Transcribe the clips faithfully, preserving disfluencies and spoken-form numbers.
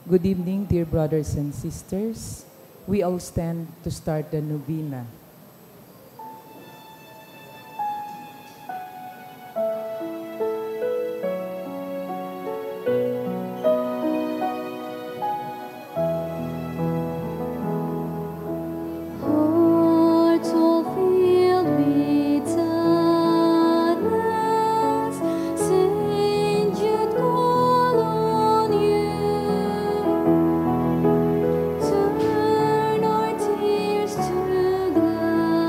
Good evening, dear brothers and sisters. We all stand to start the novena. Hearts all filled with sadness, Saint Jude call on you. Turn our tears to gladness,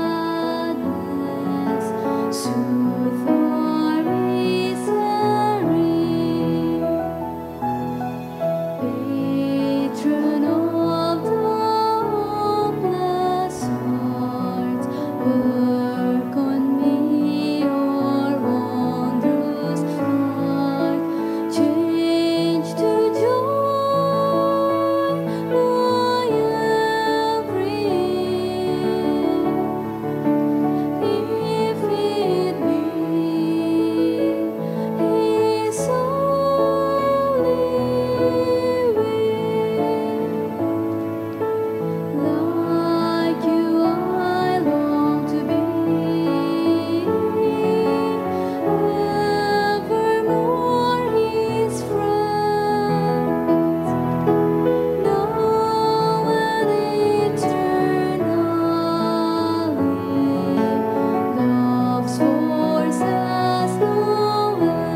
soothe our misery. Patron of the hopeless heart, work on me, your wondrous heart, change to joy my every if it be His holy will. Like you, I long to be evermore His friend. Now and eternally, love's force has no end.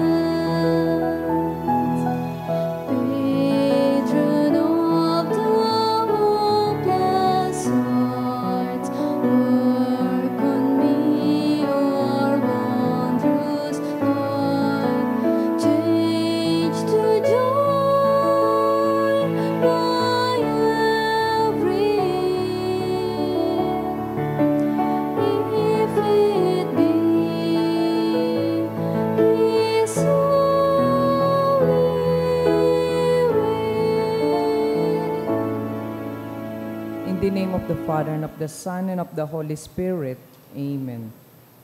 Patron of the hopeless heart, work on me your wondrous Lord, change to joy my every if it be His holy will. In the name of the Father, and of the Son, and of the Holy Spirit. Amen.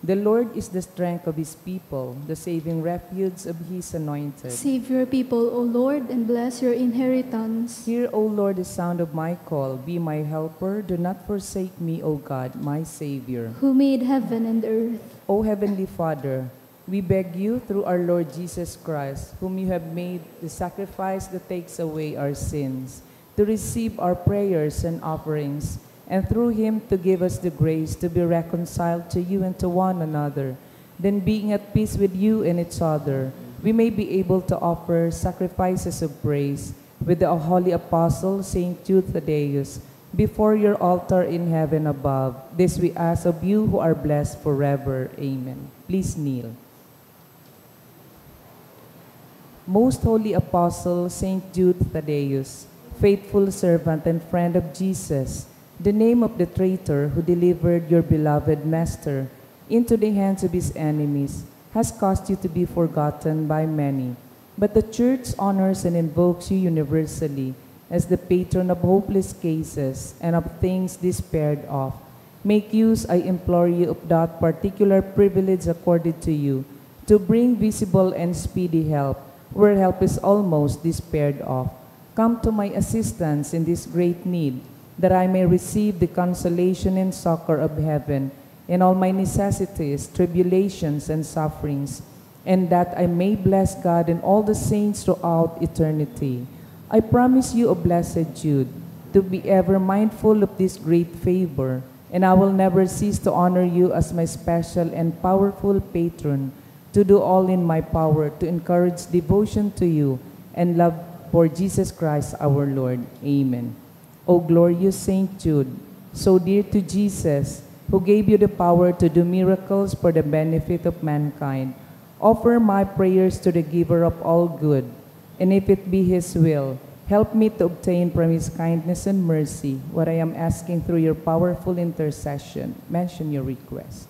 The Lord is the strength of His people, the saving refuge of His anointed. Save your people, O Lord, and bless your inheritance. Hear, O Lord, the sound of my call. Be my helper. Do not forsake me, O God, my Savior. Who made heaven and earth. O Heavenly Father, we beg you through our Lord Jesus Christ, whom you have made the sacrifice that takes away our sins, to receive our prayers and offerings, and through him to give us the grace to be reconciled to you and to one another. Then, being at peace with you and each other, we may be able to offer sacrifices of praise with the holy apostle Saint Jude Thaddeus before your altar in heaven above. This we ask of you who are blessed forever. Amen. Please kneel. Most Holy Apostle Saint Jude Thaddeus, faithful servant and friend of Jesus, the name of the traitor who delivered your beloved Master into the hands of his enemies, has caused you to be forgotten by many. But the Church honors and invokes you universally as the patron of hopeless cases and of things despaired of. Make use, I implore you, of that particular privilege accorded to you to bring visible and speedy help where help is almost despaired of. Come to my assistance in this great need, that I may receive the consolation and succor of heaven in all my necessities, tribulations, and sufferings, and that I may bless God and all the saints throughout eternity. I promise you, O blessed Jude, to be ever mindful of this great favor, and I will never cease to honor you as my special and powerful patron, to do all in my power to encourage devotion to you and love for Jesus Christ our Lord. Amen. O glorious Saint Jude, so dear to Jesus, who gave you the power to do miracles for the benefit of mankind, offer my prayers to the Giver of all good, and if it be His will, help me to obtain from His kindness and mercy what I am asking through your powerful intercession. Mention your request.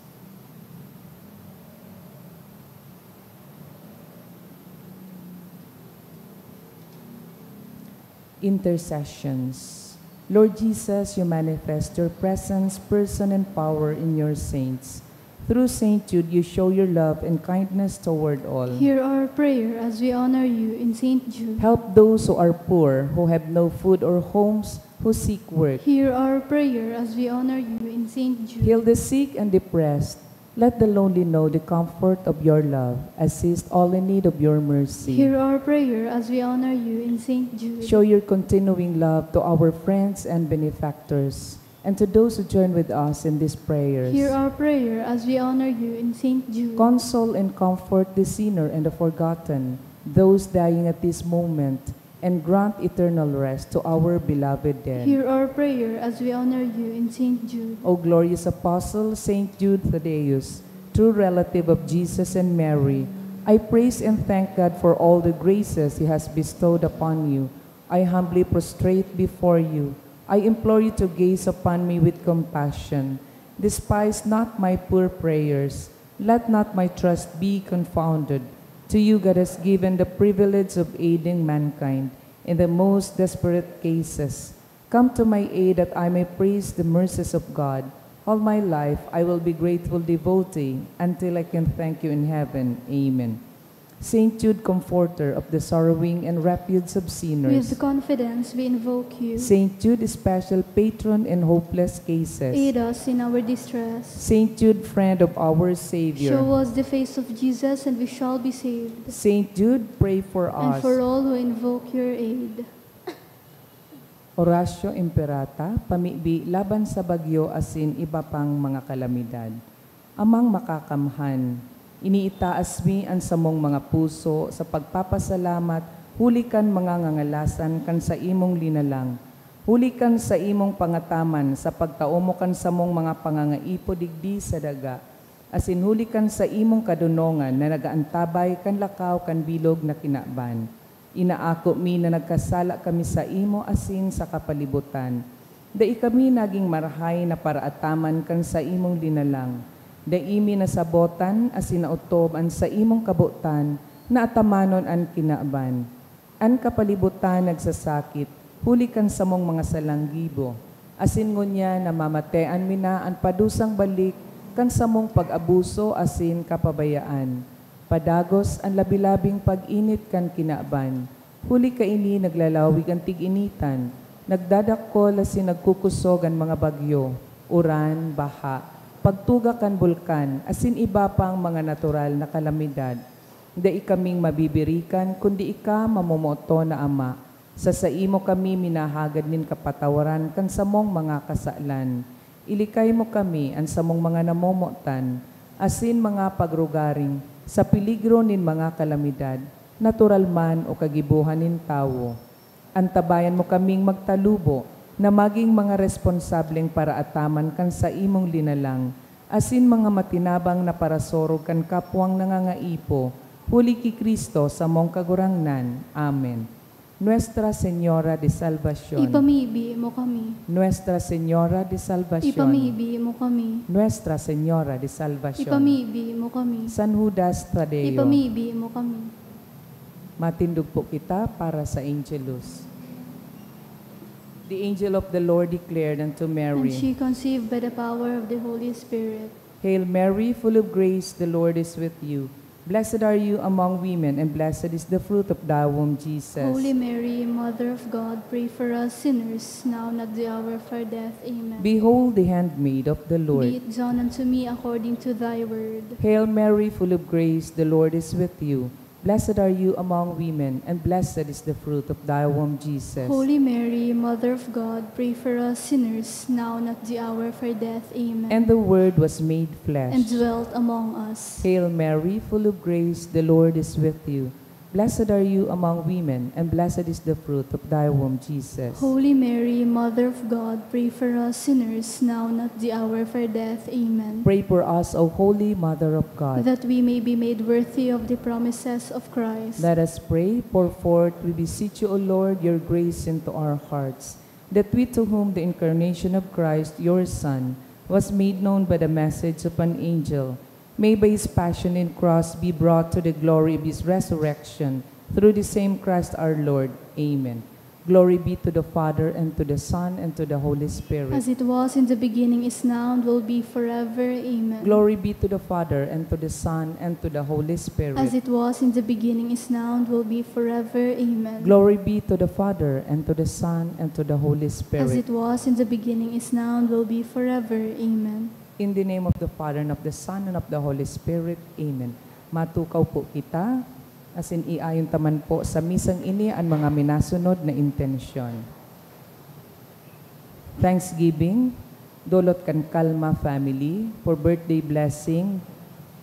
Intercessions. Lord Jesus, you manifest your presence, person, and power in your saints. Through Saint Jude, you show your love and kindness toward all. Hear our prayer as we honor you in Saint Jude. Help those who are poor, who have no food or homes, who seek work. Hear our prayer as we honor you in Saint Jude. Heal the sick and depressed. Let the lonely know the comfort of your love. Assist all in need of your mercy. Hear our prayer as we honor you in Saint Jude. Show your continuing love to our friends and benefactors, and to those who join with us in these prayers. Hear our prayer as we honor you in Saint Jude. Console and comfort the sinner and the forgotten, those dying at this moment, and grant eternal rest to our beloved dead. Hear our prayer as we honor you in Saint Jude. O glorious Apostle, Saint Jude Thaddeus, true relative of Jesus and Mary, I praise and thank God for all the graces He has bestowed upon you. I humbly prostrate before you. I implore you to gaze upon me with compassion. Despise not my poor prayers. Let not my trust be confounded. To you God has given the privilege of aiding mankind in the most desperate cases. Come to my aid that I may praise the mercies of God. All my life I will be grateful devotee until I can thank you in heaven. Amen. Saint Jude, comforter of the sorrowing and refuge of sinners. With confidence we invoke you. Saint Jude, special patron in hopeless cases. Aid us in our distress. Saint Jude, friend of our Savior. Show us the face of Jesus and we shall be saved. Saint Jude, pray for And us. For all who invoke your aid. Oratio Imperata, pamibi laban sa bagyo asin iba pang mga kalamidad. Amang makakamhan, iniitaas mi an samong mga puso sa pagpapasalamat huli kan mga ngangalasan kan saimong linalang, huli kan saimong pangataman sa pagtao mo kan samong mga pangangaipo digdi sa daga, asin huli kan saimong kadonongan na nag-aantabay kan lakaw kan bilog na kinaban. Inaako mi na nagkasala kami saimo asin sa kapalibutan. Dai kami nagin marahay na paraataman kan saimong linalang. Dai mi nasabotan asin naotob an saimong kabotan na atamanon an kinaban. An kapalibutan nagsasakit huli kan samong mga salang gibo, asin ngunyan namamatean mi na an padusang balik kan samong pag-abuso asin kapabayaan. Padagos an labi-labing pag-init kan kinaban. Huli kaini naglalawig an tig-initan, nagdadakol asin nagkukusog an mga bagyo, uran, baha, pagtuga kan bulkan, asin iba pang mga natural na kalamidad. Dai kaming mabibirikan kundi ika, mamomoton na Ama. Sa saimo kami minahagad nin kapatawaran kan samong mga kasalan. Ilikay mo kami, an samong mga namomotan, asin mga pagrugaring, sa peligro nin mga kalamidad, natural man o kagibohan nin tawo. Antabayan mo kaming magtalubo na magin mga responsableng paraataman kan saimong linalang, asin mga matinabang na parasorog kan kapwang nangangaipo, huli ki Cristo, samong Kagurangnan. Amen. Nuestra Señora de Salvacion. Ipamibi mo kami. Nuestra Señora de Salvacion. Ipamibi mo kami. Nuestra Señora de Salvacion. Ipamibi mo kami. San Judas Tadeo. Ipamibi mo kami. Matindog po kita para sa Angelus. The angel of the Lord declared unto And Mary, she conceived by the power of the Holy Spirit. Hail Mary, full of grace, the Lord is with you. Blessed are you among women, and blessed is the fruit of thy womb, Jesus. Holy Mary, Mother of God, pray for us sinners, now and at the hour of our death. Amen. Behold the handmaid of the Be Lord. It done unto me according to thy word. Hail Mary, full of grace, the Lord is with you. Blessed are you among women, and blessed is the fruit of thy womb, Jesus. Holy Mary, Mother of God, pray for us sinners, now and at the hour of our death. Amen. And the Word was made flesh. And dwelt among us. Hail Mary, full of grace, the Lord is with you. Blessed are you among women, and blessed is the fruit of thy womb, Jesus. Holy Mary, Mother of God, pray for us sinners, now and at the hour of our death. Amen. Pray for us, O Holy Mother of God. That we may be made worthy of the promises of Christ. Let us pray. Pour forth, we beseech you, O Lord, your grace into our hearts, that we, to whom the incarnation of Christ, your Son, was made known by the message of an angel, may by his passion and cross be brought to the glory of his resurrection, through the same Christ our Lord. Amen. Glory be to the Father, and to the Son, and to the Holy Spirit. As it was in the beginning, is now, and will be forever. Amen. Glory be to the Father, and to the Son, and to the Holy Spirit. As it was in the beginning, is now, and will be forever. Amen. Glory be to the Father, and to the Son, and to the Holy Spirit. As it was in the beginning, is now, and will be forever. Amen. In the name of the Father, and of the Son, and of the Holy Spirit. Amen. Matukaw po kita, asin iayon ta man po sa misang ini an mga minasunod na intensyon. Thanksgiving, dulot kan Calma family, for birthday blessing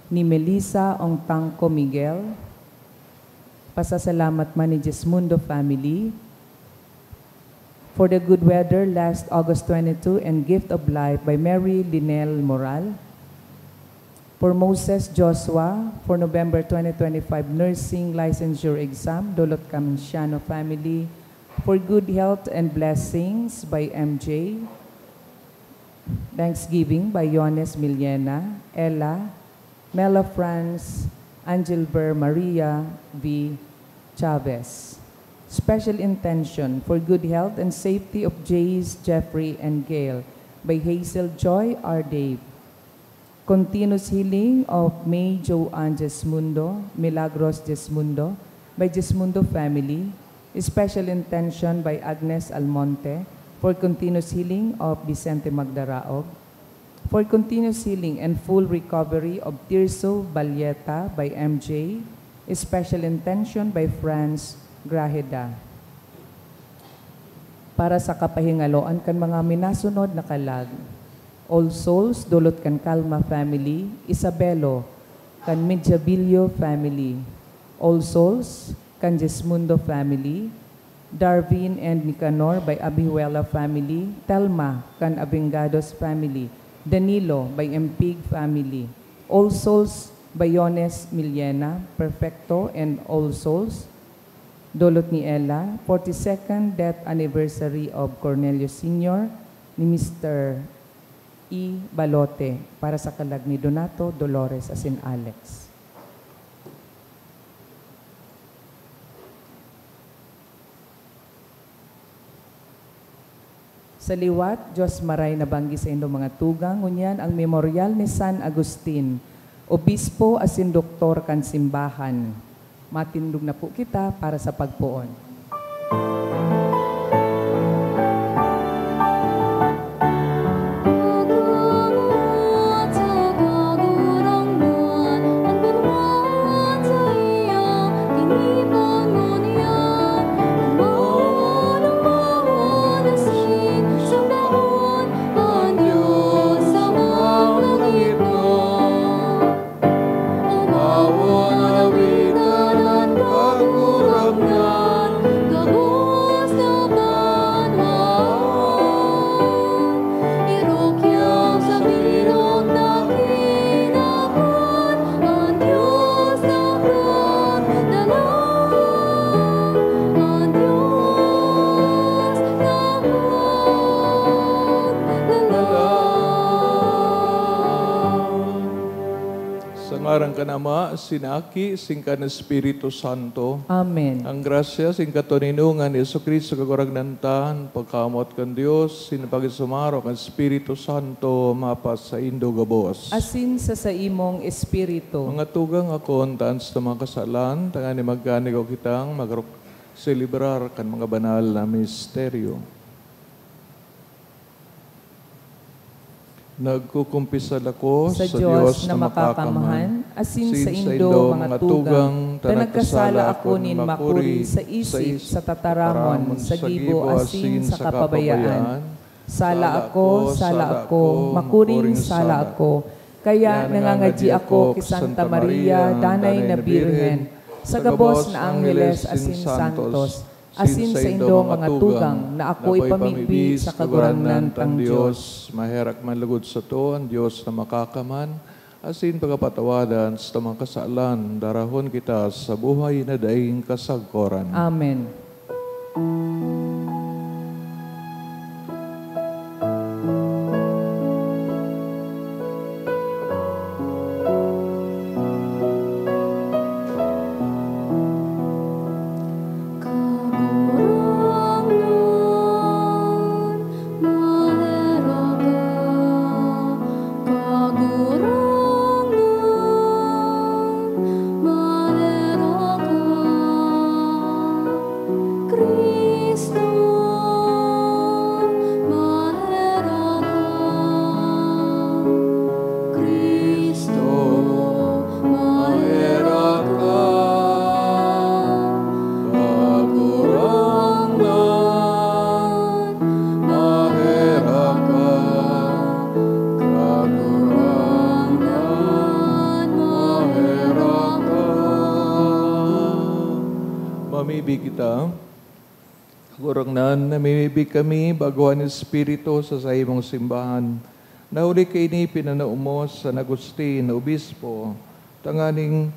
ni Melissa Ongtangco Miguel. Pasasalamat man ni Gismundo family, for the good weather last August twenty-two and gift of life by Mary Linel Moral. For Moses Joshua, for November twenty twenty-five nursing licensure exam, dulot kan Siano family. For good health and blessings by M J. Thanksgiving by Yones Millena, Ella, Mela Franz, Angelber Maria V. Chavez. Special intention for good health and safety of Jace, Jeffrey, and Gail by Hazel Joy R. Dave. Continuous healing of May Joanne Gismundo, Milagros Gismundo, by Gismundo family. Special intention by Agnes Almonte for continuous healing of Vicente Magdaraog. For continuous healing and full recovery of Tirso Balieta by M J, special intention by Franz Grajeda. Para sa kapahingaloan kan mga minasunod na kalag, All Souls, dulot kan Calma family, Isabelo, kan Mediabillo family, All Souls, kan Gismundo family, Darwin and Nicanor by Abihuela family, Telma kan Abengados family, Danilo by Empig family, All Souls by Yones Millena, Perfecto and All Souls, dulot ni Ella, forty-second death anniversary of Cornelio Senior ni Mister E. Balote, para sa kalag ni Donato, Dolores asin Alex. Sa liwat, Dios maray na banggi saindo mga tugang, ngunyan an memoryal ni San Agustin, obispo asin doktor kan simbahan. Matindog na po kita para sa pagpoon. Sa ngaran kan Ama, sin Aki, sin kan Espiritu Santo. Amen. Ang grasya sin katoninongan ni Jesu-Cristo, Kagurangnan ta, an pagkamoot kan Dios, sin pakisumaro kan Espiritu Santo, mapasaindo gabos. Asin sa saimong espiritu. Mga tugang, akoon ta an satong mga kasalan, tanganing magkanigo kitang magselebrar kan mga banal na misteryo. Nagkukumpisal ako sa Dios na makakamhan, asin saindo, mga tugang, ta nagkasala ako nin makuri sa isip, sa tataramon, sa gibo, asin sa kapabayaan. Sala ako, sala ako, makuring sala ako. Kaya nangangadyi ako ki Santa Maria, Danay na Birhen, sa gabos na angheles asin santos, asin saindo, mga tugang, na ako ipamigbi sa Kagurangnan tang Dios. Maherak man lugod sato an Dios na makakaman, asin pagapatawadan sa mga kasalan, darahon kita sa buhay na daing kasagkoran. Amen. Bi kita, Kagurangnan, namimibi kami bago an Espiritu sa saimong simbahan, na huli kaini pinano mo San Agustin, Obispo, tanganing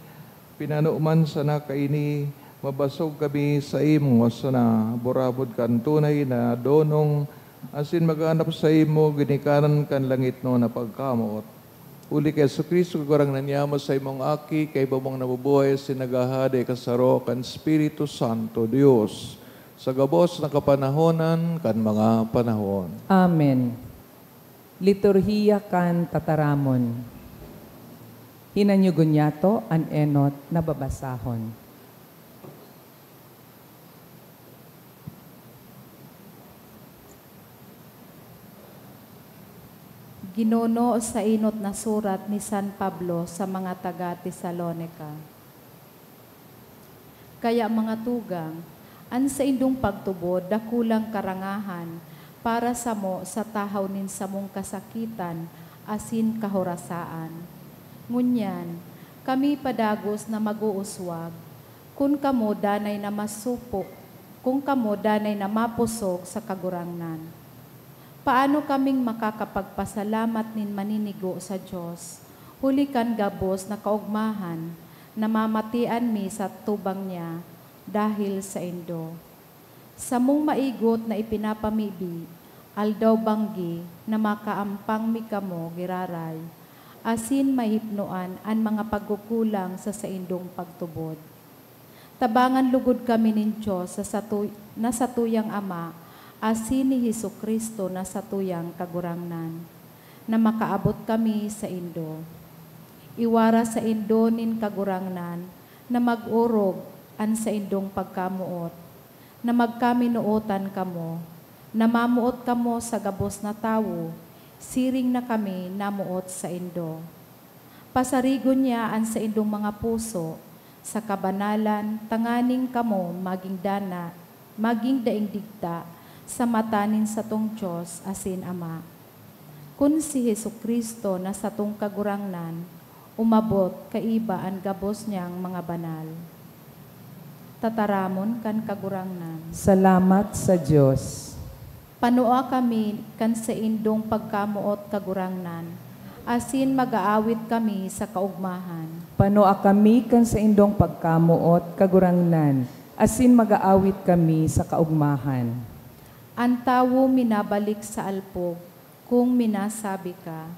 pinano man sana kaini, mabasog kami saimo sana. Burabod kan tunay na donong, asin maghanap saimo ginikanan kan langitnon na pagkamoot. Huli ki Jesu-Cristo, Kagurangnan niya, mo sa imong Aki, kaiba mong nabubuhay, asin naghahade kasaro kan Espiritu Santo, Dios, sa gabos na kapanahonan kan mga panahon. Amen. Liturhiya kan Tataramon. Hinanyugon niyato an enot na babasahon. Ginuno sa enot na surat ni San Pablo sa mga taga Tesalonica. Kaya, mga tugang, an saindong pagtubod dakulang karangahan para samo sa tahaw nin samong kasakitan asin kahorasaan. Ngunyan, kami padagos na mag-uuswag, kun kamo danay na masupo, kun kamo danay na mapusog sa Kagurangnan. Paano kaming makakapagpasalamat nin maninigo sa Dios, huli kan gabos na kaogmahan, namamatean mi sa atubang niya dahil saindo? Samong maigot na ipinapamibi, aldaw-banggi na makaampang mi kamo giraray, asin mahipnoan an mga pagkukulang sa saindong pagtubod. Tabangan logod kami nin Dios sa satu-, na satuyang Ama, asin ni Jesu-Cristo na satuyang Kagurangnan, na makaabot kami saindo. Iwara saindo nin Kagurangnan na mag-orog an saindong pagkamoot, na magkaminootan kamo, na mamoot kamo sa gabos na tawo, siring na kami namoot saindo. Pasarigon niya an saindong mga puso sa kabanalan, tanganing kamo magin dana, magin daing digta sa mata nin satong Dios asin Ama. Kun si Jesu-Cristo na satong Kagurangnan, umabot kaiba an gabos niyang mga banal. Tataramon kan Kagurangnan. Salamat sa Dios. Panoa kami kan saindong pagkamoot, Kagurangnan, asin mag-aawit kami sa kaogmahan. Panoa kami kan saindong pagkamoot, Kagurangnan, asin mag-aawit kami sa kaogmahan. An tawo minabalik sa alpog, kung minasabi ka,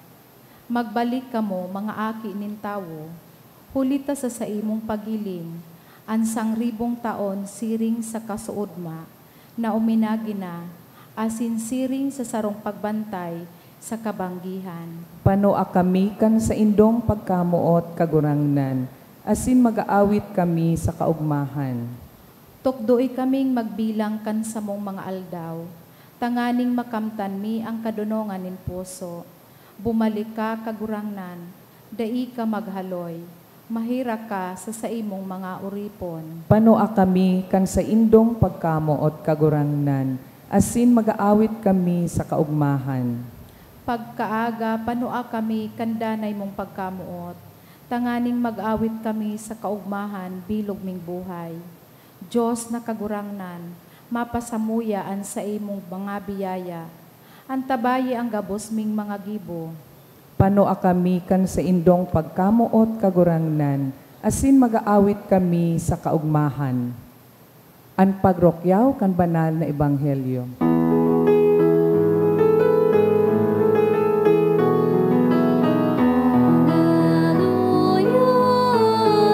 "Magbalik kamo, mga aki nin tawo, huli ta sa saimong paghiling, an sangribong taon siring sa kasuodma na uminagi na, asin siring sa sarong pagbantay sa kabanggihan." Panoa kami kan saindong pagkamoot, Kagurangnan, asin mag-aawit kami sa kaogmahan. Tukdoe kaming magbilang kan samong mga aldaw, tanganing makamtan mi an kadonongan nin puso. Bumalik ka, Kagurangnan, dai ka maghaloy, maherak ka sa saimong mga oripon. Panoa kami kan saindong pagkamoot, Kagurangnan, asin mag-aawit kami sa kaogmahan. Pagkaaga, panoa kami kan danay mong pagkamoot, tanganing mag-awit kami sa kaogmahan bilog ming buhay. Dios na Kagurangnan, mapasamuya an saimong mga biyaya, antabayi an gabos ming mga gibo. Panoa kami kan saindong pagkamoot, Kagurangnan, asin mag-aawit kami sa kaogmahan. An pagrukyaw kan banal na ebanghelyo. Aleluya,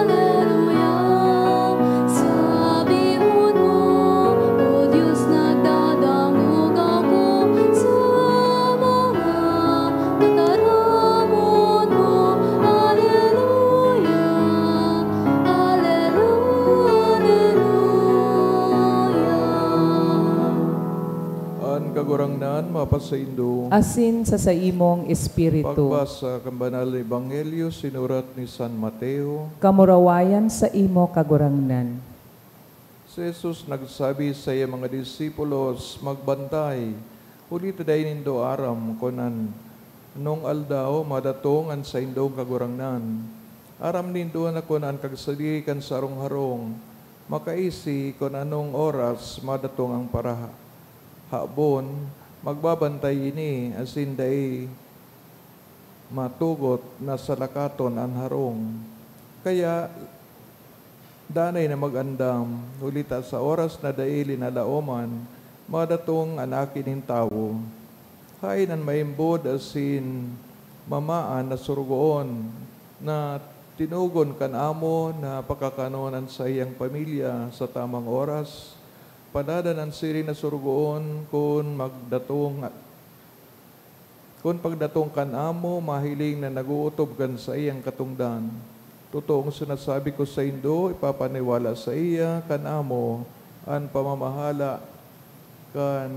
aleluya, sabihon mo, O Dios, nagdadangog ako sa mga tataramon mo. Aleluya, aleluya, aleluya. An Kagurangnan mapasaindo. Asin sa saimong espiritu. Pagbasa kan Banal na Ebanghelyo sinurat ni San Mateo. Kamurawayan saimo, Kagurangnan. Si Jesus nagsabi sa saiyang mga disipulos, "Magbantay, huli ta dai nindo aram kun an anong aldaw madatong an saindong Kagurangnan. Aram nindo na kun an kagsadiri kan sarong harong makaisi kun anong oras madatong ang parahabon, magbabantay ini asin dai matugot na salakaton an harong. Kaya danay na mag-andam, huli ta sa oras na dai linalaoman, madatong an Aki nin Tawo. Haen an maimbod asin mamaan na sorogoon na tinugon kan amo na pakakanon an saiyang pamilya sa tamang oras? Padadan an siring na sorogoon kun magdatong, kun pagdatong kan amo, mahiling na nag-ootob kan saiyang katongdan. Totoong sinasabi ko saindo, ipapaniwala saiya kan amo an pamamahala kan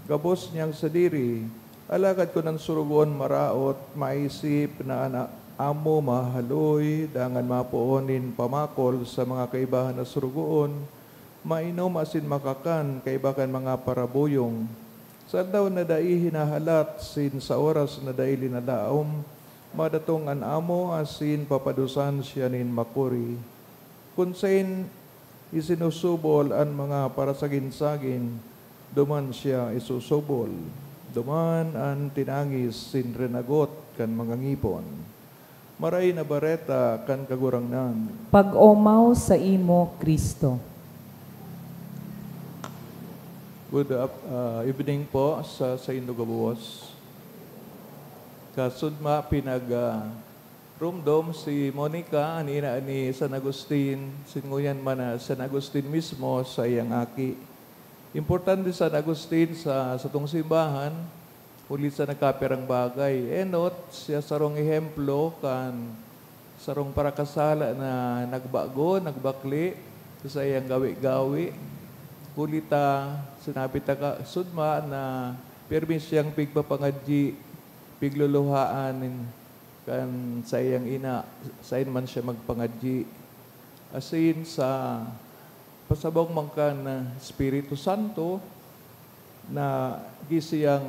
gabos niyang sadiri. Alagad kun an sorogoon maraot, maisip na an a-, amo mahaloy, dangan mapoon nin pamakol sa mga kaibahan na sorogoon, mainom asin makakan kaiba kan mga parabuyong. Sa aldaw na dai hinahalat, sin sa oras na dai linalaom, madatong an amo asin papadusahan siya nin makuri. Kun saen isinusubol an mga parasagin-sagin, duman siya isusubol. Duman an tinangis sin rinagot kan mga ngipon. Maray na Bareta kan Kagurangnan. Pag-omaw saimo, Cristo. Good ap-, ah, evening po sa saindo gabos. Kasudma, pinag, ah, rumdom si Monica, an ina ni San Agustin, singuyan man na San Agustin mismo, saiyang aki. Importante si San Agustin sa satong simbahan, huli sa nagkapirang bagay. Enot, siya sarong ehemplo kan sarong parakasala na nagbago, nagbakle sa saiyang gawe-gawe. Huli ta, sinabi ta kasudma na pirmi siyang pigpapangadyi, pigluluhaan kan saiyang ina, saen man siya magpangadyi. Asin sa pasabong man kan Espiritu Santo, nagin siyang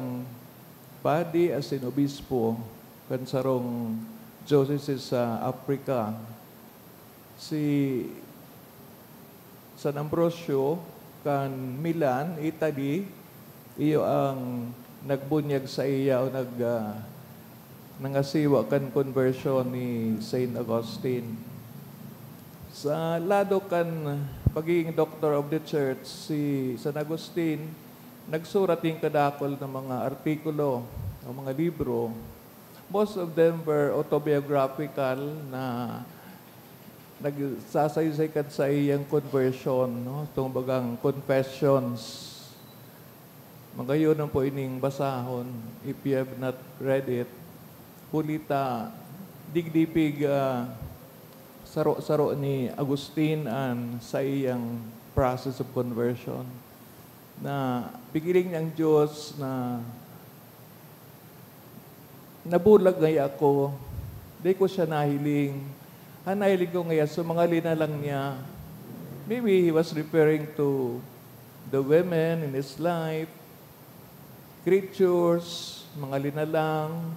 padi asin obispo kan sarong diocese sa Africa. Si San Ambrosio kan Milan, Italy, iyo ang nagbunyag saiya o nag-, ah, nangasiwa kan konbersyon ni Saint Augustine. Sa lado kan pagiging Doctor of the Church, si San Agustin nagsurat nin kadakul na mga artikulo o mga libro. Most of them were autobiographical na nagsasaysay kan saiyang conversion, no? Itong bagang Confessions. Magayon po ining basahon, if you have not read it. Huli ta, digdi pig, ah, saro-saro ni Agustin an saiyang process of conversion. Na pighiling niyang Diyos na nabulag ngaya ako, dai ko siya nahiling. An nahiling ko ngaya sa mga linalang niya. Maybe he was referring to the women in his life, creatures, mga linalang,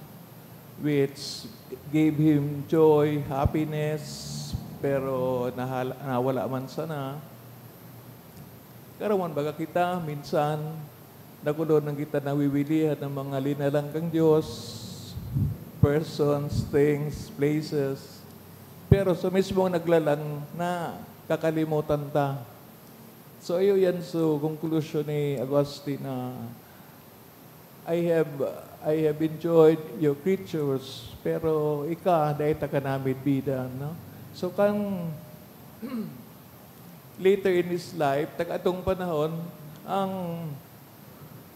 which gave him joy, happiness, pero nahal-, nawala man sana. Karawan baga kita, minsan, nagulo na kita nawilihan ng mga linalang kan Diyos, persons, things, places. Pero sa mismong naglalang, nakakalimutan ta. So, iyo yan. So, conclusion ni Agustin na, "I have, I have enjoyed your creatures, pero ika, dai ta ka namidbidan," no? So, kan later in his life, tag-atong panahon, ang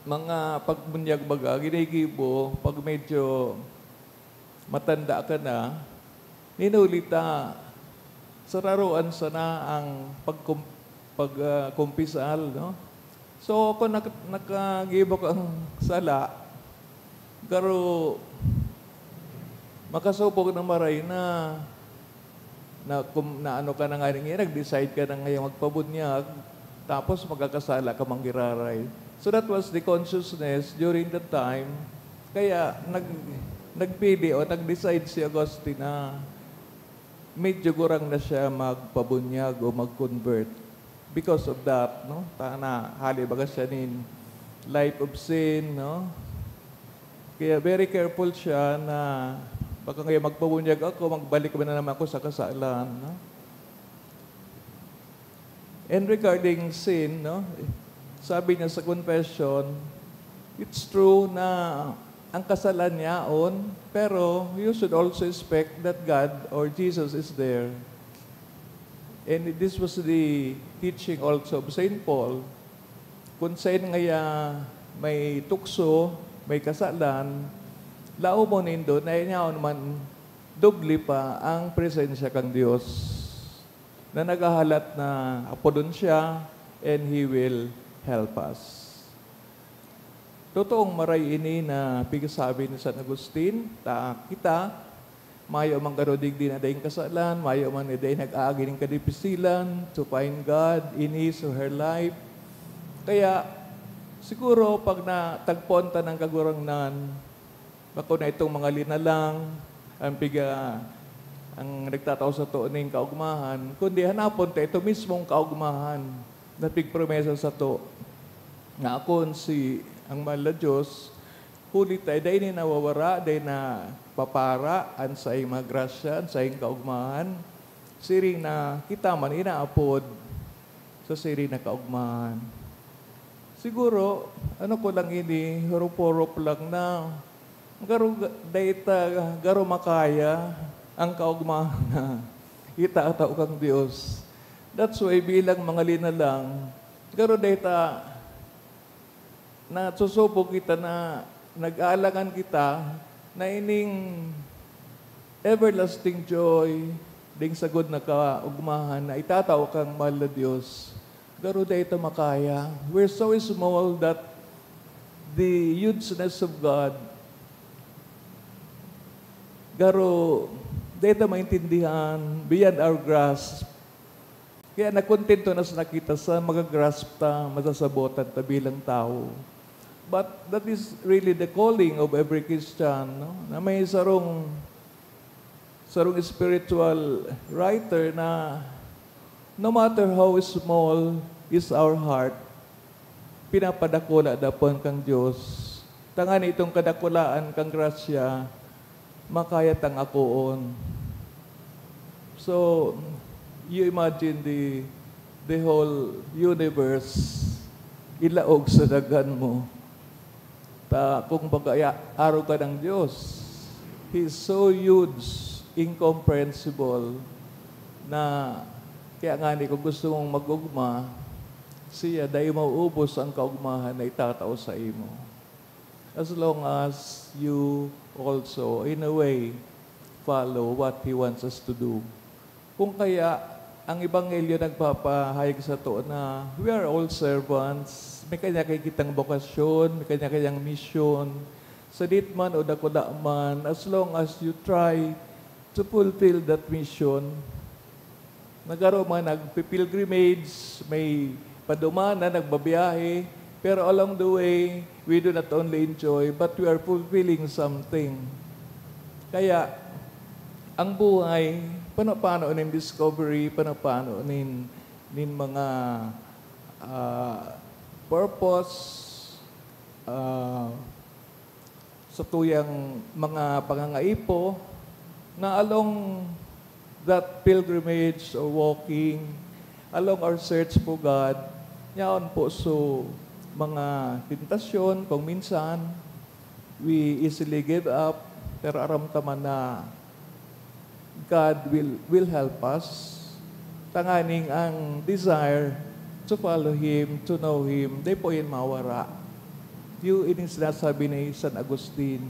mga pagbunyag baga, ginigibo pag medyo matanda ka na, nin huli ta, sararoan sana ang pagkum-, pag, ah, kumpisal, no? So, kung nak-, nakagibo kang sala, garo, makasupog na maray na, na kum-, na ano ka na nga, nag-decide ka na ngayong magpabunyag, tapos magkakasala ka man giraray. So, that was the consciousness during the time. Kaya nag-, nagpili o nag-decide si Augustine na medyo gurang na siya magpabunyag o mag-convert because of that, no? Ta na, hali baga siya nin life of sin, no? Kaya very careful siya na baka ngayon magpabunyag ako, magbalik na naman ako sa kasalan, no? And regarding sin, no? Sabi niya sa confession, it's true na ang kasalan niya on, pero you should also expect that God or Jesus is there. And this was the teaching also of Saint Paul. Kun sain ngaya may tukso, may kasalan, laomon nindo na yaon man doble pa ang presensya kan Dios, na naghahalat na apodon siya, and He will help us. Totoong maray ini na pigsabi ni San Agustin, ta kita, mayo man garo digdi na daing kasalan, mayo man na daing nag-aagi nin kadipisilan to find God in his or her life. Kaya, siguro, pag natagpuan ta ng Kagurangnan, bako na itong mga linalang, ang piga-, ang nagtatao sato ning kaugmahan, kundi hanapon ta ito mismong kaugmahan na pigpromesa sato, na akon si ang mahal na Dios, huli ta dai ni nawawara, dai napapara an saing mga grasya, an saing kaugmahan, siring na kita man inaapod sa siring na kaugmahan. Siguro, ano ko lang ini, hurop-hurop lang na garo ga-, dai ta garo makaya ang kaugmahan na itatao kan Dios. That's why bilang mga linalang, garo dai ta, nasusubok kita na nag-aalangan kita na ining everlasting joy, ding sagod na kaugmahan na itatao kan mahal na Dios. Garo dai ta makaya. We're so small that the hugeness of God, garo dai ta maintindihan, beyond our grasp. Kaya nakontento na sana kita sa magagrasp ta, masasabotan ta bilang tawo. But that is really the calling of every Christian, no? Na may sarong, sarong spiritual writer na, "No matter how small is our heart, pinapadakula daw po kan Dios, tanganing itong kadakulaan kan grasya makaya tang akoon." So, you imagine the, the whole universe, ilaog sa dagan mo. Ta, kung pag-aya-, arog ka ng Dios, He is so huge, incomprehensible, na kaya ngani, kung gusto mong mag-ugma, siya, dai mauubos ang kaugmahan na itatao saimo. As long as you also, in a way, follow what He wants us to do. Kung kaya, ang Ebanghelyo nagpapahayag sato na we are all servants, may kanya-kanya kitang bokasyon, may kanya-kanyang misyon, sadit man o dakula man, as long as you try to fulfill that mission. Nagaro man nagpi-pilgrimage, may padumanan, nagbabiyahe, pero along the way, we do not only enjoy, but we are fulfilling something. Kaya, ang buhay, pano-pano nin discovery, pano-pano nin, nin mga, ah, purpose, ah, satuyang mga pangangaipo, na along that pilgrimage or walking, along our search for God, yaon po so mga tentasyon, kung minsan, we easily give up, pero aram ta man na God will, will help us, tanganing ang desire to follow Him, to know Him, dai po yan mawara. Yun yung sinasabi ni San Agustin,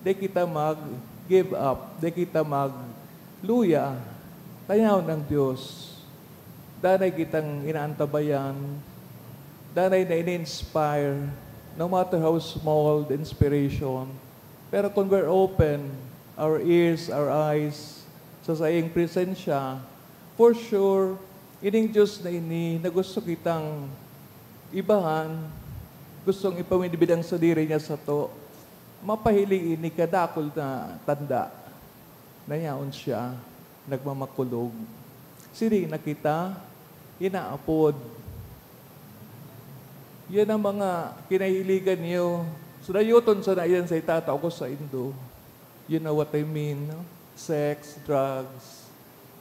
"Dai kita mag-give up, dai kita magluya. Tanaw ng Diyos. Danay kitang inaantabayan, danay na ini-inspire, no matter how small the inspiration." Pero kung we're open, our ears, our eyes, sa saiyang presensya, for sure, ining Diyos na ini na gusto kitang ibahan, gustong ipamidbid ang sadiri niya sato, mapahiling ini kadakul na tanda na yaon siya. nagmamakulog. Sini na kita inaapod. Yan ang mga kinahiligan niyo. So, dayuton sana yan sa itatao ko saindo. You know what I mean, no? Sex, drugs,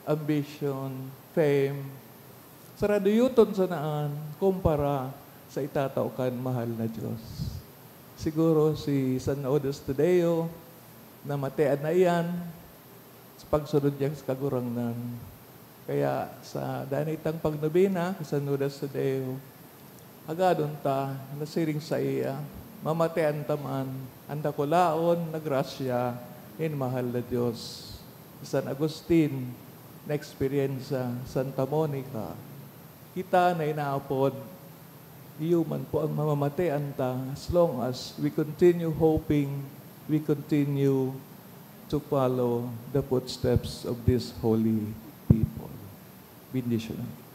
ambition, fame. Saraduyoton sana an kumpara sa itatao kan mahal na Dios. Siguro si San Judas Tadeo, namatean na iyan sa pagsunod niya sa Kagurangnan. Kaya sa dai na itang pagnobena ki San Judas Tadeo, hagadon ta na siring saiya, mamatean ta man an dakulaon na grasya nin mahal na Dios. Si San Agustin, na-eksperyensya, Santa Monica, kita na inaapod, iyo man po ang mamamatean ta as long as we continue hoping, we continue to follow the footsteps of these holy people. Bendisyonado.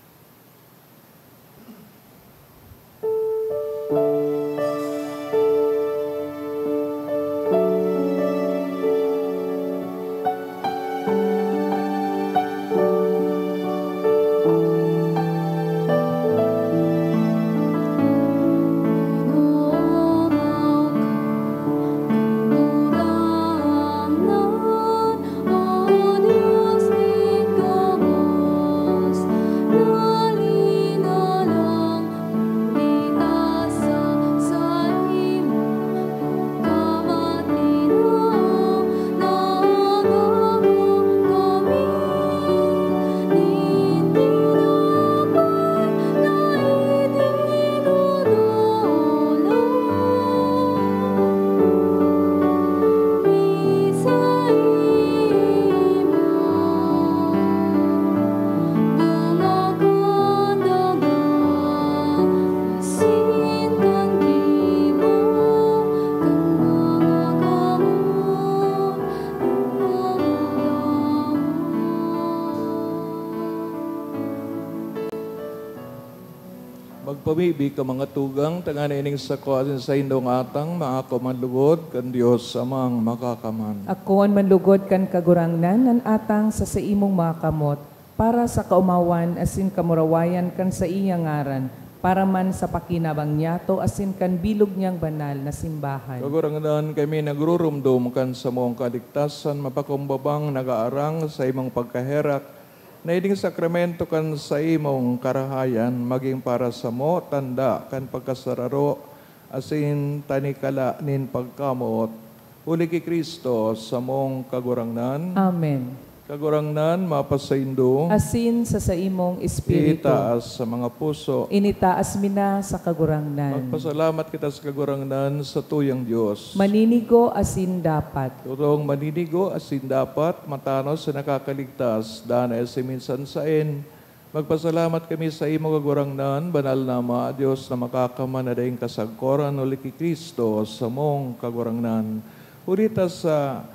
Magpamibi ka, mga tugang, tanganing ining sako asin saindong atang maako man lugod kan Dios Amang Makakaman. Akoon man lugod kan Kagurangnan an atang sa saimong mga kamot, para sa kaomawan asin kamurawayan kan saiyang ngaran, para man sa pakinabang niyato asin kan bilog niyang banal na simbahan. Kagurangnan, kami nagruromdom kan samong kaligtasan, mapakumbabang nag-aarang sa imong pagkaherak, na ining sakramento kan saimong karahayan magin para samo tanda kan pagkasararo asin tanikala nin pagkamoot, huli ki Cristo, samong Kagurangnan. Amen. Kagurangnan, mapasaindo. Asin sa saimong espiritu. Itaas sa mga puso. Initaas mi na sa Kagurangnan. Magpasalamat kita sa Kagurangnan, sa tuyang Dios. Maninigo asin dapat. Totoong maninigo asin dapat, matanos sa nakakaligtas, danay sa minsan saen. Magpasalamat kami saimo, Kagurangnan, banal na Ama, Dios na makakaman na daing kasagkoran, huli ki Cristo, samong Kagurangnan. Huli ta sa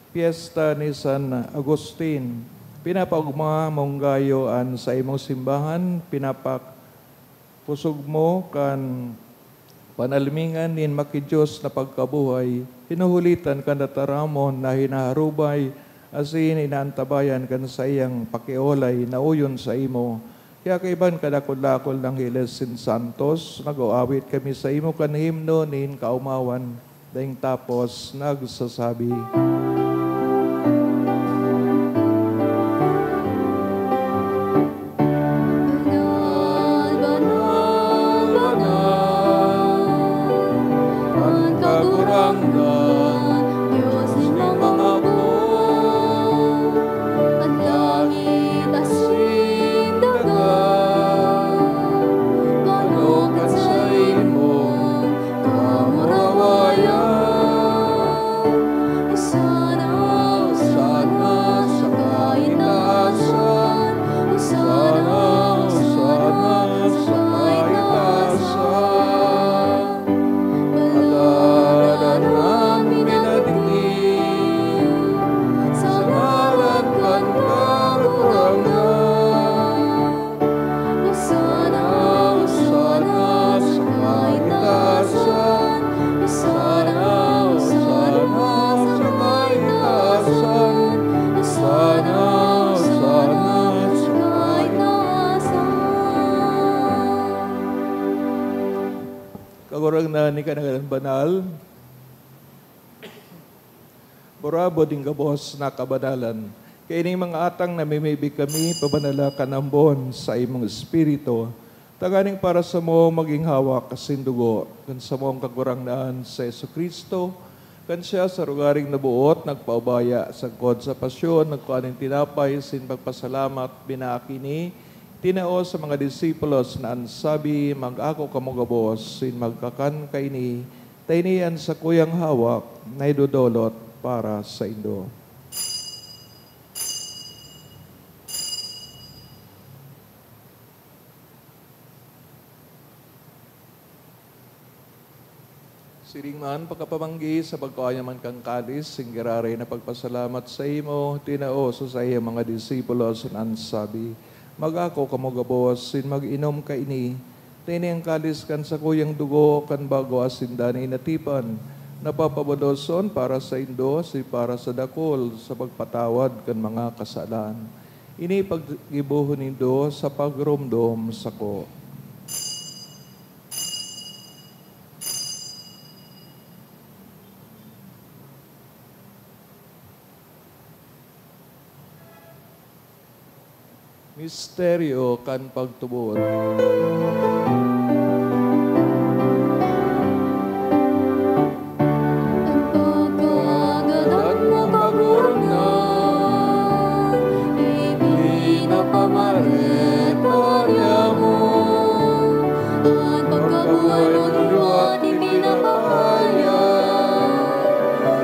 pyesta ni San Agustin, pinapaogma mong gayo an saimong simbahan, pinapak- pusog mo kan panalmingan nin maki-Dios na pagkabuhay, hinuhulitan kan tataramon na hinaharubay asin inaantabayan kan saiyang pakiolay na uyon saimo. Kaya kaiba kan kadakul-dakul na angheles asin santos, nag-aawit kami saimo kan himno nin kaomawan. Daing tapos nagsasabi, "Banal, banal, banal, an Kagurangnan, Dios nin mga hukbo, an langit asin daga, pano kan saimong kamurawayan." Isa Kagurangnan, ika na ngunyan banal, burabod nin gabos na kabanalan. Kaining mga atang namimibi kami, pabanala kan ambon sa imong Espiritu, tanganing para samo magin hawak asin dugo kan samong Kagurangnan si Jesu-Cristo, kan siya sa rogaring naboot nagpaubaya sagkod sa pasyon, nagkua nin tinapay asin pagpasalamat, binaak ini, tinao sa mga disipulos na an sabi, "Mag-ako kamo gabos, asin magkakan kaini, ta ini an sakuyang hawak na idodolot para saindo." Siring man, pakapamanggi sa pagkua niya man kan kalis, asin giraray na pagpasalamat saimo, tinao sa saiyang mga disipulos, asin an sabi, "Mag-ako kamo gabos, asin mag-inom kaini, ta ini an kalis kan sakuyang dugo kan bago asin danay na tipan, na papabuloson para saindo asin para sa dakul sa pagpatawad kan mga kasalan. Ini paggibohon nindo sa pagromdom sako." Misteryo kan pagtubod. An pagkagadan mo, Kagurangnan, ipinapamareta niamo. An pagkabuhay mo liwat ipinapahayag,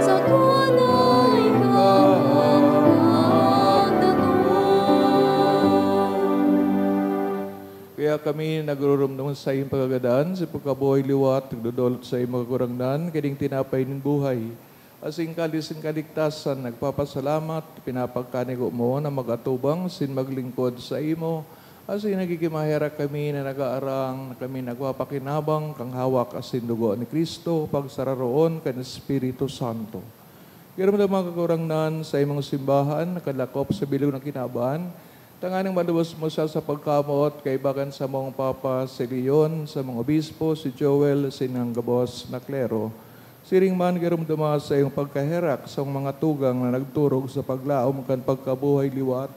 sagkua na ika an magdakop. Kaya kami nagruromdom sa saiyong pagkagadan, sa pagkabuhay liwat, nagdodolot saimo, Kagurangnan, kaning tinapay nin buhay, asin kalis nin kaligtasan, nagpapasalamat, pinapagkanigo mo na mag-atubang asin maglingkod saimo, asin nagigin maherak kami na nag-aarang na kami nagpapakinabang kan hawak asin dugo ni Cristo, pagsararoon kan Espiritu Santo. Giromdom mo, Kagurangnan, saimong simbahan, nakalakop sa bilog na kinaban, tanganing malubos mo siya sa pagkamoot kaiba kan samong Papa, si Leon, samong Obispo, si Joel, asin an gabos na klero. Siring man, giromdoma sa iyong pagkaherak sa mga tugang na nagturog sa paglaom kan pagkabuhay liwat.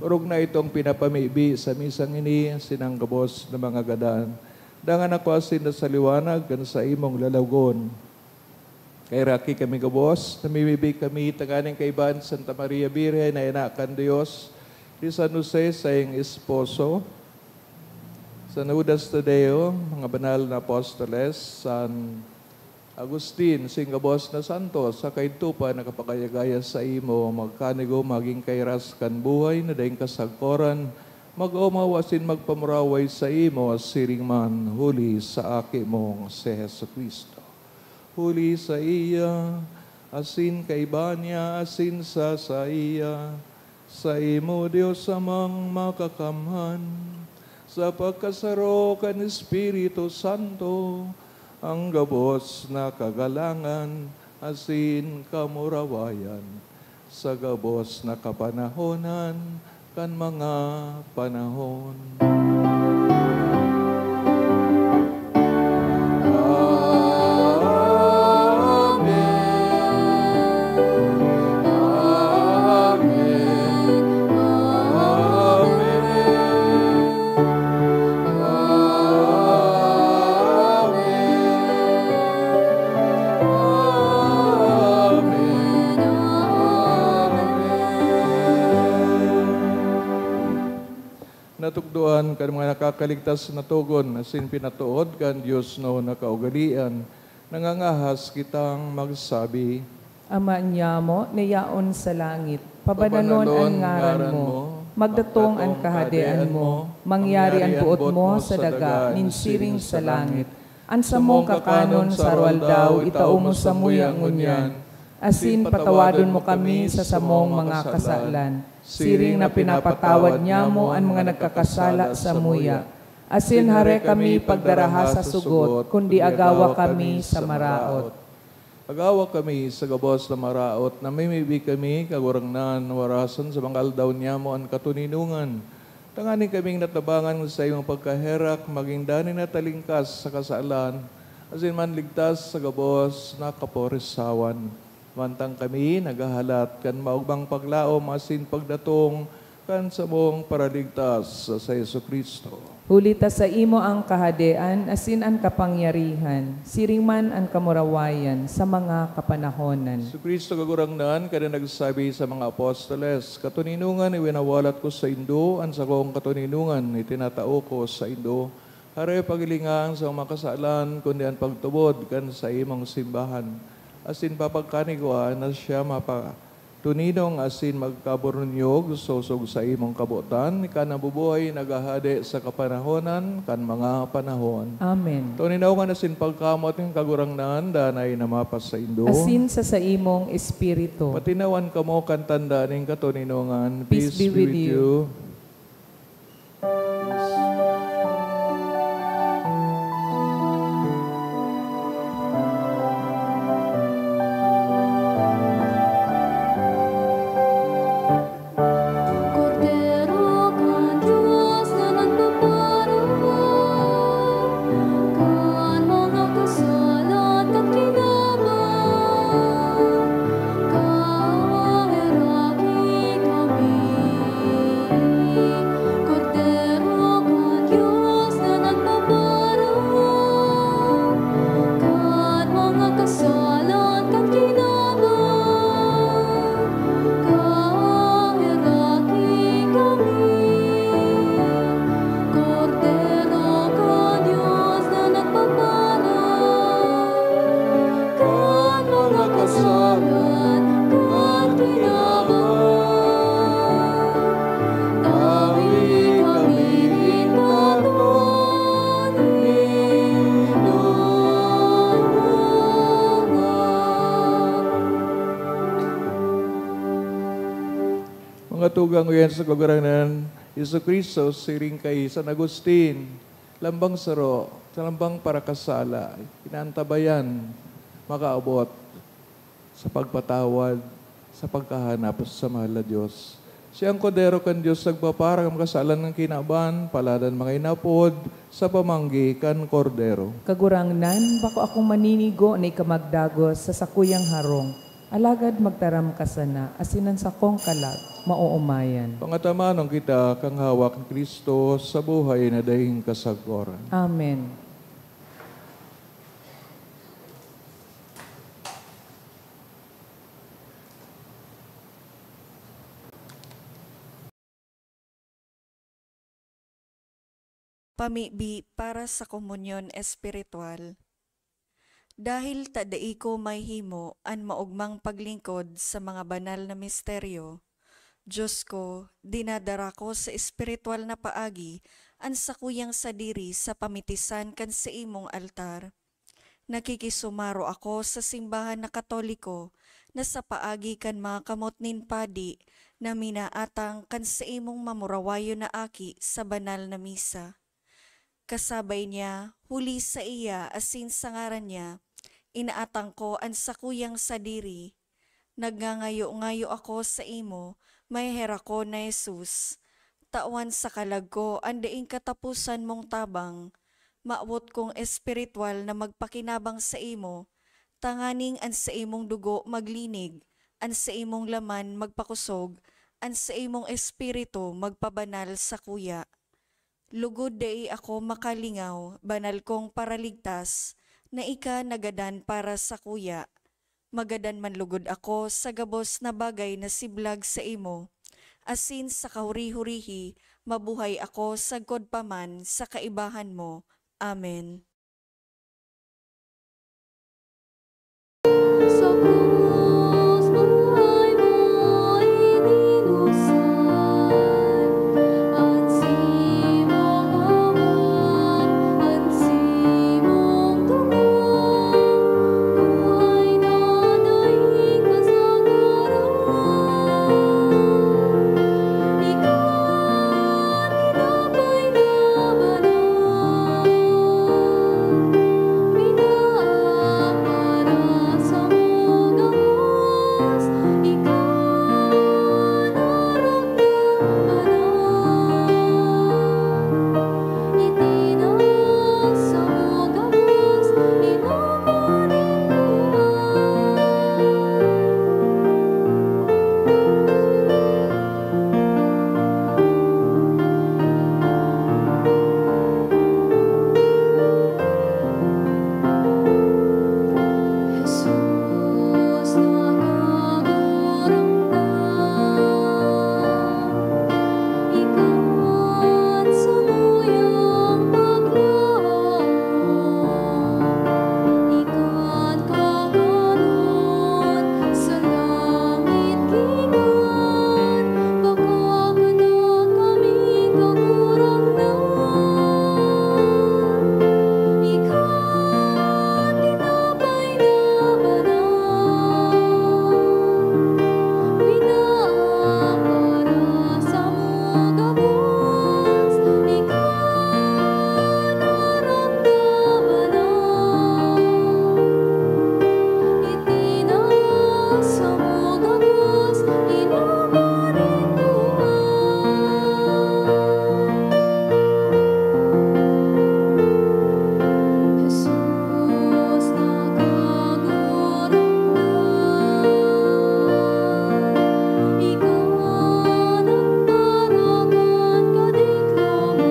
Orog na itong pinapamibi sa misang ini sinang gabos na mga gadan. Dangan ako asin na sa liwanag kan saimong lalagon. Kaheraki kami gabos, namimibi kami tanganing kaiba ni Santa Maria Birhen na ina kan Dios, ni San Jose, saiyang esposo, San Judas Tadeo, mga banal na apostoles, San Agustin, sing gabos na santos, sa kaidto pa nakapagaya-gaya saimo, magkanigo magin kairas kan buhay na daing kasagkoran, mag-omaw asin magpamuraway saimo, siring man huli sa Aki mong si Jesu-Cristo. Huli saiya, asin kaiba niya, asin sa saiya, saimo, Dios Amang makakamhan, sa pagkasaro kan Espiritu Santo, ang gabos na kagalangan asin kamurawayan, sa gabos na kapanahonan kan mga panahon. Amen. Amen. Amen. Amen. Amen. Amen. Natukdoan kan mga nakakaligtas na togon asin pinatood kan diosnon na kaugalean, nangangahas kitang magsabi, Ama niamo na yaon sa langit, pabananon an ngaran mo, magdatong an kahadean mo, mangyari an boot mo sa daga nin siring sa langit. An samong kakanon sa aroaldaw itao mo samuya ngunyan, asin patawadon mo kami sa samong mga kasalan, siring na pinapatawad niamo an mga nagkakasala samuya. Asin hare kami pagdaraha sa sugot, kundi agawa kami sa maraot. Agawa kami sa gabos na maraot, namimibi kami, Kagurangnan, warason sa mga aldaw niamo an katoninongan, tanganing kaming natabangan sa imong pagkaherak, magin danay na talingkas sa kasalan, asin manligtas sa gabos na kaporisawan. Mantang kami naghahalat kan maogmang paglaom asin pagdatong kan samong Paraligtas, sa Jesu-Cristo. Huli ta saimo an kahadean asin an kapangyarihan, siring man an kamurawayan sa mga kapanahonan. Jesu-Cristo, Kagurangnan, kan nagsabi sa mga apostoles, "Katoninongan iwinawalat ko saindo, an sakong katoninongan itinatao ko saindo." Hare paghilinga an samong mga kasalan, kundi an pagtubod kan saimong simbahan. Asin papagkanigwaan na siya mapatoninong asin magkaburunyog sosog saimong kabotan, ika na bubuhay, naghahade sa kapanahonan kan mga panahon. Amen. Toninongan asin pagkamoot nin Kagurangnan, danay na mapasaindo. Asin sa saimong espiritu. Patinawan kamo kan tanda nin katoninongan. Peace be with you. Kordero kan Dios na nagpaparao kan mga kasalan kan kinaban, kaheraki kami. Kordero kan Dios na nagpaparao kan mga kasalan kan kinaban, kaheraki kami. Kordero kan Dios na nagpaparao kan mga kasalan kan kinaban, tawi kami nin katoninongan. Mga tugang, uyan sa Kagurangnan, Jesu-Cristo, siring kay San Agustin, lambang saro, sa lambang parakasala, inaantabayan, makaabot sa pagpatawad, sa pagkahanap sa mahal na Dios. Siya an Kordero kan Dios, nagpapara kan mga kasalan kan kinaban, palad an mga inapod sa pamanggi kan Kordero. Kagurangnan, bako akong maninigo na ika magdagos sa sakuyang harong, alagad magtaram ka sana, asin an sakong kalag maoomayan. Pangatamanon kita kan hawak ni Cristo sa buhay na daing kasagkoran. Amen. Pamibi para sa komunyon espiritual. Dahil ta dai ko mahihimo an maogmang paglingkod sa mga banal na misteryo, Dios ko, dinadara ko sa espiritual na paagi an sakuyang sadiri sa pamitisan kan saimong altar. Nakikisumaro ako sa simbahan na Katoliko na sa paagi kan mga kamot nin padi na minaatang kan saimong mamurawayon na aki sa banal na misa. Kasabay niya, huli saiya asin sa ngaran niya, inaatang ko an sakuyang sadiri. Nagngangayo-ngayo ako saimo, maheherakon na Jesus. Tawan sa kalag ko an daing kataposan mong tabang. Mawot kong espiritual na magpakinabang saimo, tanganing an saimong dugo maglinig, an saimong laman magpakosog, an saimong espiritu magpabanal sakuya. Lugod dai ako makalingaw, banal kong Paraligtas, na ika nagadan para sakuya. Magadan man lugod ako sa gabos na bagay na siblag saimo, asin sa kahuri-hurihi mabuhay ako sagkod pa man sa kaibahan mo. Amen. Sa krus, buhay mo idinusan, an simong hawak, an simong dugo, buhay na daing kasagaran. Ika an tinapay na banal. Kagurangnan, ika an tinapay na banal, binaak para samo gabos, ika an aram na banal. Itinao samo gabos, inuman nin buhay. Jesus na Kagurangnan, ika nagparakan kadikloman,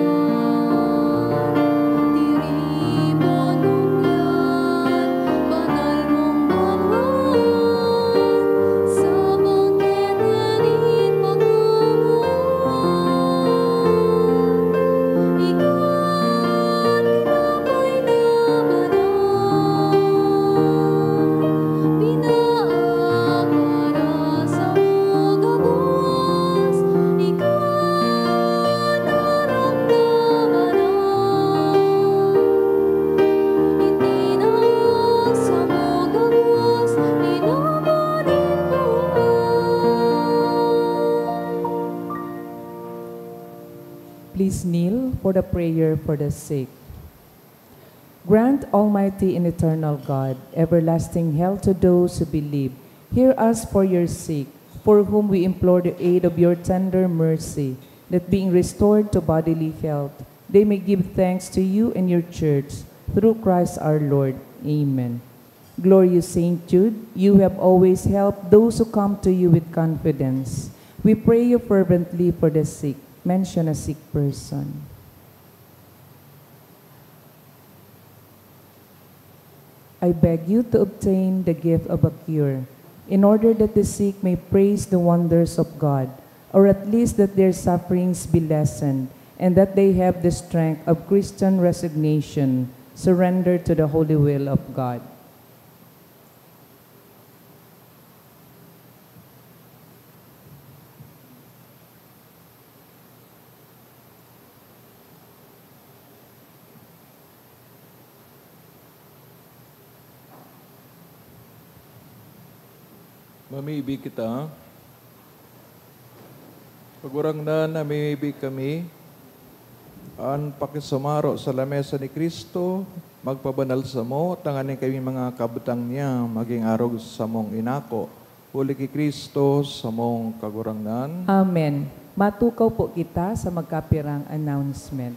tiripon ngunyan banal mong banwaan, sa bangkete nin pagkamuan. Ika an tinapay na banal, binaak para samo gabos, ika an aram na banal. Itinao samo gabos, inuman nin buhay. Please kneel for the prayer for the sick. Grant, Almighty and eternal God, everlasting health to those who believe. Hear us for your sick, for whom we implore the aid of your tender mercy, that being restored to bodily health, they may give thanks to you and your church, through Christ our Lord. Amen. Glorious Saint Jude, you have always helped those who come to you with confidence. We pray you fervently for the sick. Mention a sick person. I beg you to obtain the gift of a cure, in order that the sick may praise the wonders of God, or at least that their sufferings be lessened, and that they have the strength of Christian resignation, surrender to the holy will of God. Mamibi kita. Kagurangnan, namimibi kami, an pakisumaro sa lamesa ni Cristo, magpabanal samo, tanganing kami mga kabtang niya, magin arog sa samong inako. Huli ki Cristo, samong Kagurangnan. Amen. Matukaw po kita sa magkapirang announcement.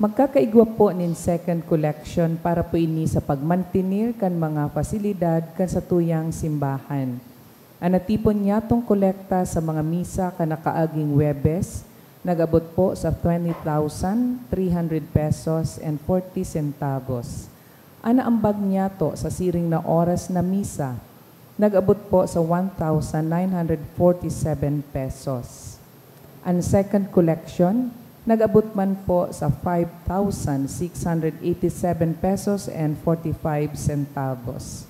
Magkakaigwa po nin second collection para po ini sa pagmantener kan mga pasilidad kan satuyang simbahan. An natipon niyatong kolekta sa mga misa kan nakaaging Huwebes, nag-abot po sa twenty thousand three hundred pesos and forty centavos. An naambag niyato sa siring na oras na misa, nag-abot po sa one thousand nine hundred forty-seven pesos. An second collection, nag-abot man po sa five thousand six hundred eighty-seven pesos and forty-five centavos.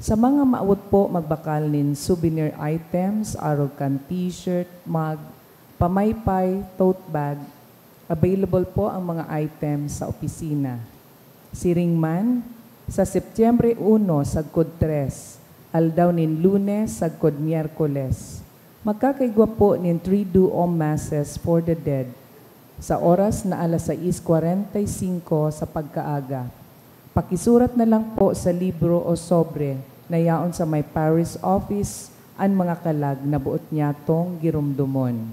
Sa mga maawot po magbakal nin souvenir items, arog kan t-shirt, mug, pamaypay, tote bag, available po ang mga items sa opisina. Siring man, sa Setyembre uno sagkod tres, aldaw nin Lunes sagkod Miyerkules, magkakaigwa po nin Triduum Masses for the Dead sa oras na alas sais kwarenta y singko sa pagkaaga. Pakisurat na lang po sa libro o sobre na yaon sa may parish office an mga kalag na boot niyatong giromdomon.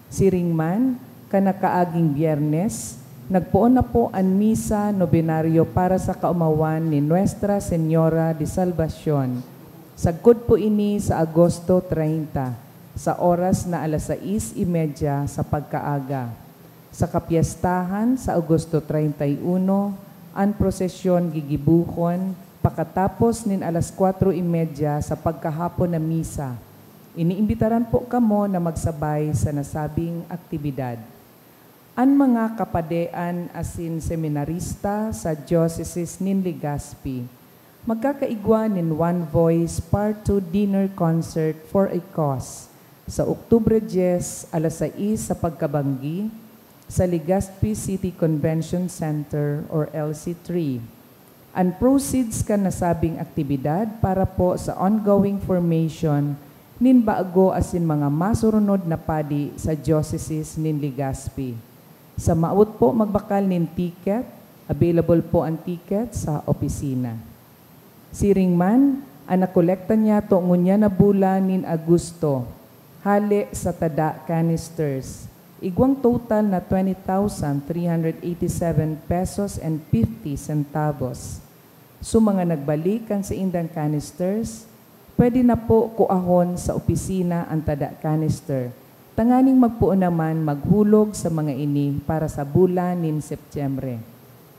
Siring man, kan nakaaging Biyernes, nagpoon na po an misa nobenaryo para sa kaomawan ni Nuestra Señora de Salvacion. Sagkod po ini sa Agosto treinta, sa oras na alas sais y media sa pagkaaga. Sa kapyestahan, sa Agosto treinta y uno, an prosesyon gigibohon pakatapos nin alas kwatro y media sa pagkahapon na misa. Iniimbitaran po kamo na magsabay sa nasabing aktibidad. An mga kapadean asin seminarista sa Diocese nin Legazpi magkakaigwa nin One Voice Part two Dinner Concert for a Cause, sa Oktubre dyes, alas sais sa pagkabanggi, sa Legazpi City Convention Center or L C three. An proceeds kan nasabing aktibidad para po sa ongoing formation nin bago asin mga masurunod na padi sa Diocese nin Legazpi. Sa maot po magbakal nin ticket, available po an ticket sa opisina. Siring man, an nakolekta niyato ngunyan na bulan nin Agosto, hale sa tada canisters, igwang total na twenty thousand three hundred eighty-seven pesos and fifty centavos. So, mga nagbalik kan saindang canisters, pwede na po kuahon sa opisina an tada canister, tanganing magpoon naman maghulog sa mga ini para sa bulan nin Setyembre.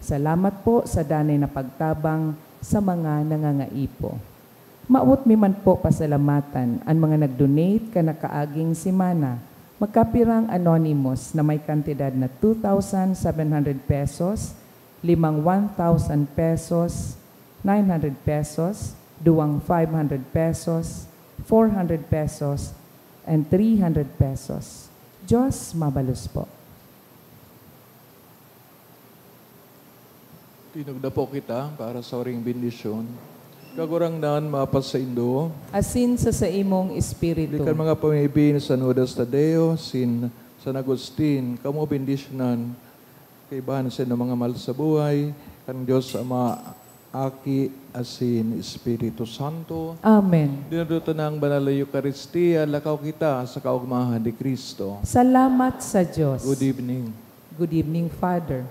Salamat po sa danay na pagtabang sa mga nangangaipo. Maot mi man po pasalamatan an mga nag-donate kan nakaaging semana. Magkapirang anonymous na may kantidad na two thousand seven hundred pesos, limang one thousand pesos, nine hundred pesos, duwang five hundred pesos, four hundred pesos, and three hundred pesos. Diyos mabalos po. Tinugda po kita para sa oring bendisyon. Kagurangnan, mapasaindo. Asin sa saimong espiritu. Kan mga pamibin sa Nudas Tadeo, sin San Agustin, kamo bendisyonan. Kaibahan sa mga mahal sa buhay, kan Diyos Ama, Aki, asin Espiritu Santo. Amen. Dinuduto na ang banal na Eukaristia, lakaw kita sa kaugmahan ni Kristo. Salamat sa Diyos. Good evening. Good evening, Father.